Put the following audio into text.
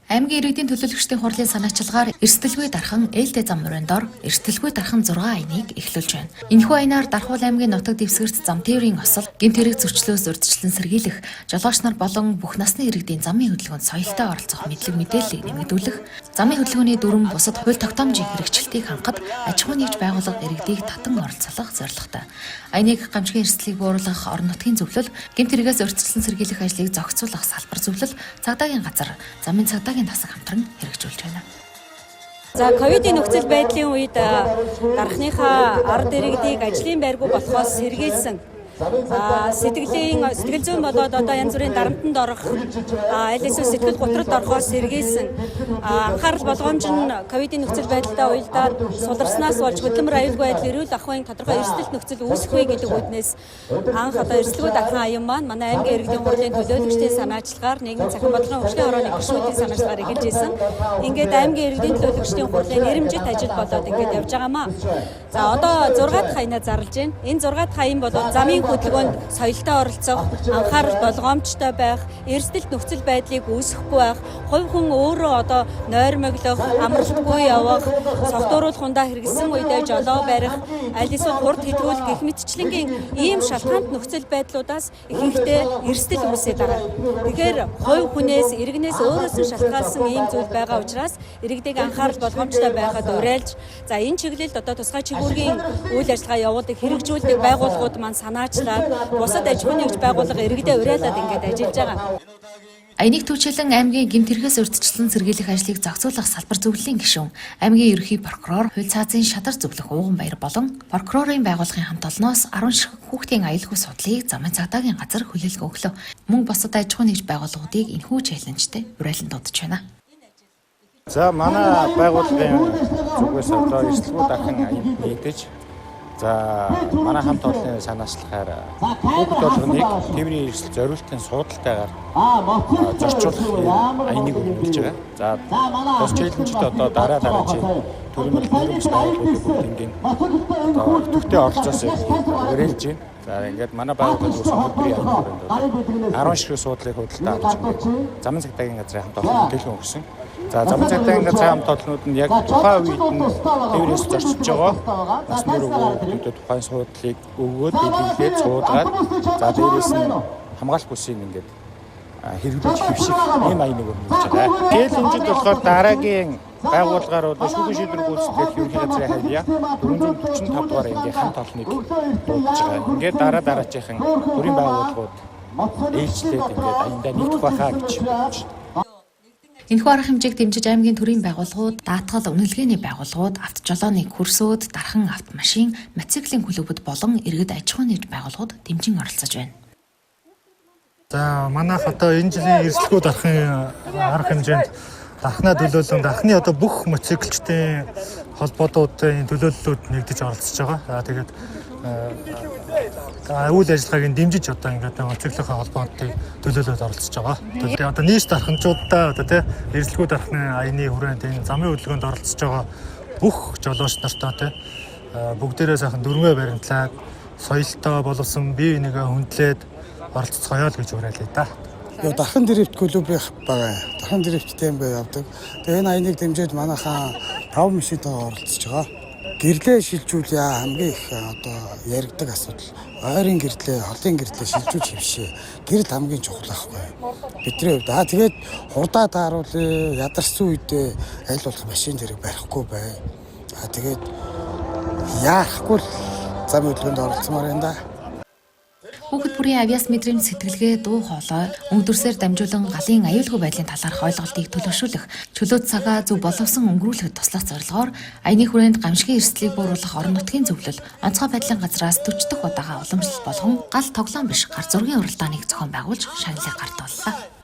Аймгийн иргэдийн төлөөлөгчдийн хурлын санаачилгаар эрсдэлгүй дархан ээлтэй зам мөрөн дор эрсдэлгүй дархан 6 аяныг эхлүүлж байна. Энэхүү аянаар Дархуул аймгийн нутаг дэвсгэрт зам тээврийн осол, гэмт хэрэг зөрчлөөс урьдчилан сэргийлэх, жолооч нар болон бүх насны иргэдийн замын хөдөлгөөнд соёлтой оролцох мэдлэг мэдээллийг нэмэгдүүлэх, замын хөдөлгөөний дүрэм бусад хууль тогтоомжийн хэрэгжилтийг хангахад аж ахуйн нэгж байгууллага иргэдийг татан оролцуулах зорилготой. Аяныг гамшигын эрсдлийг бууруулах орон нутгийн зөвлөл, гэмт хэрэгээс урьдчилан сэргийлэх ажлыг зохицуулах салбар зөвлөл, цагдаагийн газар, замын цагдаагийн тасаг хамтран хэрэгжүүлж байна. За, ковидын нөхцөл байдлын үед дархныхаа ард иргэдийг ажлын байргүй болохоос сэргийлсэн сэтгэлийн сэтгэл зүйн болоод одоо янз бүрийн дарамтанд орох, аль эсвэл сэтгэл готролд орохоос сэргийлсэн анхаарал болгоомж нь ковидын нөхцөл байдалтай уялдаад суларснаас болж хөдөлмөр, аюулгүй байдал, эрүүл ахуйн тодорхой эрсдэлт нөхцөл үүсэхгүй гэдэг үүднээс анх одоо эрсдэлгүй дархан аян маань манай аймгийн иргэдийн хурлын төлөөлөгчдийн санаачлагаар, нийгмийн цахим бодлогын хөгжлийн хорооны гишүүдийн санаачлагаар эхэлж исэн. Ингээд аймгийн иргэдийн төлөөлөгчдийн хурлын нэрэмжит ажил болоод ингээд явж байгаамаа. За, одоо 6 дахь аянаа зарлж байна. Энэ 6 дахь аян бол замын хөдөлгөөнд соёлтой оролцох, анхаарал болгоомжтой байх, эрсдэлт нөхцөл байдлыг үүсгэхгүй байх, хувь хүн өөрөө одоо нойрмоглох, амралтгүй явах, согтууруулах хундаа хэрэглэсэн үедээ жолоо барих, аль эсвэл хурд хэдгүүлэх гэх мэтчилэнгийн ийм шалтгаант нөхцөл байдлуудаас ихэнхдээ эрсдэл үүсээд байгаа. Тэгэхээр хувь хүнээс, иргэнээс өөрөөс нь шалтгаалсан ийм зүйл байгаа учраас иргэдийг анхаарал болгоомжтой байхад уриалж, за, энэ чиглэлд одоо тусгай чигүүргийн үйл ажиллагаа явуулдаг, хэрэгжүүлдэг байгууллагууд маань санаачлаад, бусад аж ахуйн нэгж байгууллага иргэдээ уриалаад ингээд ажиллаж байгаа. Аяныг түвшилэн аймгийн гэмт хэрэгээс урьдчилан сэргийлэх ажлыг зохицуулах салбар зөвлөлийн гишүүн, аймгийн ерөнхий прокурор, хууль цаазын шадар зөвлөх Ууган Баяр болон прокурорын байгууллагын хамт олноос 10 ширхэг хүүхдийн аюулгүй судлалыг замын цагдаагийн газар хүлээлгэн өглөө. Мөн бусад аж ахуйн нэгж байгууллагуудыг энэхүү challenge тэй уриалан дуудаж байна. За, манай байгууллагын зүгээс одоо эрсдэлгүй дархан аянд нэгдэж, за, манай хамт олонны санаачлахаар хүүхэд болгоныг тээврийн эрсдэл зориултын суудалтайгаар зорчуулах аяныг өрнүүлж байгаа. За, тус challenge д одоо дараа дараагийн төрийн болон төрийн бус байгууллагуудын бүгднийг одоо идэвхтэй оролцоосоо уриалж байна. За, ингээд манай байгууллагын зүгээс өнөөдрийн аяны хүрээнд 10 ширхэг суудлыг худалдаа авч, ингээд замын цагдаагийн газрын хамт олон мэдээлэл өгсөн. За, замын цагдаагийн газрын хамт олнууд нь яг тухайн үед нь тээврээс зорчиж байгаа насны өрөөгөө хүүхдүүдэд тухайн суудлыг өгөөд, бэлгэлээд, суудгаад, за, дээрээс нь хамгаалах бүсийг ингээд хэрэглэж хэвших ийм аяныг өрнүүлж байгаа. Challenge д болохоор дараагийн байгууллагаар бол шүүхийн шийдвэр гүйцэтгэх ерөнхий газрын хавьяа 445 дугаар ангийн хамт олныг дуудаж байгаа. Ингээд дараа дараачихан төрийн байгууллагууд ээлжлээд ингээд аяндаа нэгдэх байхаа гэж бодож байна. Энэхүү арга хэмжээг дэмжиж аймгийн төрийн байгууллагууд, даатгал, үнэлгээний байгууллагууд, автожолооны курсүүд, дархан автомашин, мотоциклийн клубүүд болон иргэд аж ахуйн нэгж байгууллагууд дэмжин оролцож байна. За, манайх одоо энэ жилийн эрсдэлгүй дархын арга хэмжээнд дархнаа төлөөлөн дархны одоо бүх мотоциклчдын холбоотуудын төлөөллүүд нэгдэж оролцож байгаа. За, тэгээд үйл ажиллагааг нь дэмжиж одоо ингээд мотоциклийн холбоотыг төлөөлөөд оролцож байгаа. Тэгээд одоо нийш дарханчуудаа одоо тий эрсдэлгүй дархны аяны хүрээнд энэ замын хөдөлгөөнд оролцож байгаа бүх жолооч нартаа тий бүгдээрээ сайхан дүрмээ баримтлаад, соёлтой боловсон, бие бинийгээ хүндлээд оролцоцгоё л гэж уриалъя да. Йоо, Дархан дрифт клубийнх байгаа. Дархан дрифттэй юм явдаг. Тэгээ энэ аяныг дэмжиж манайхаа 5 машинтайгаа оролцож байгаа. Гэрлээ шилжүүлье, хамгийн их одоо яригдаг асуудал. Ойрын гэрлээ, холын гэрлээ шилжүүлж хэвшээ. Гэрэл хамгийн чухал байхгүй. Бидний хувьд. Аа, тэгээд хурдаа тааруулъя, ядарсан үедээ аль болох машин тэрэг барихгүй бай. Аа, тэгээд яахгүй л зам хөдөлгөөнд оролцмоор юм да. Хүүхэд бүрийн авьяас, мэдрэмж, сэтгэлгээ, дуу хоолой, өнгө дүрсээр дамжуулан галын аюулгүй байдлын талаарх ойлголтыг төлөвшүүлэх, чөлөө цагаа зөв боловсон өнгөрүүлэхэд туслах зорилгоор аяны хүрээнд гамшигын эрсдлийг бууруулах орон нутгийн зөвлөл онцгой байдлын газраас 40 дахь удаага уламжлалт болгон гал тоглоом биш гар зургийн уралдааныг зохион байгуулж шагналыг гартууллаа.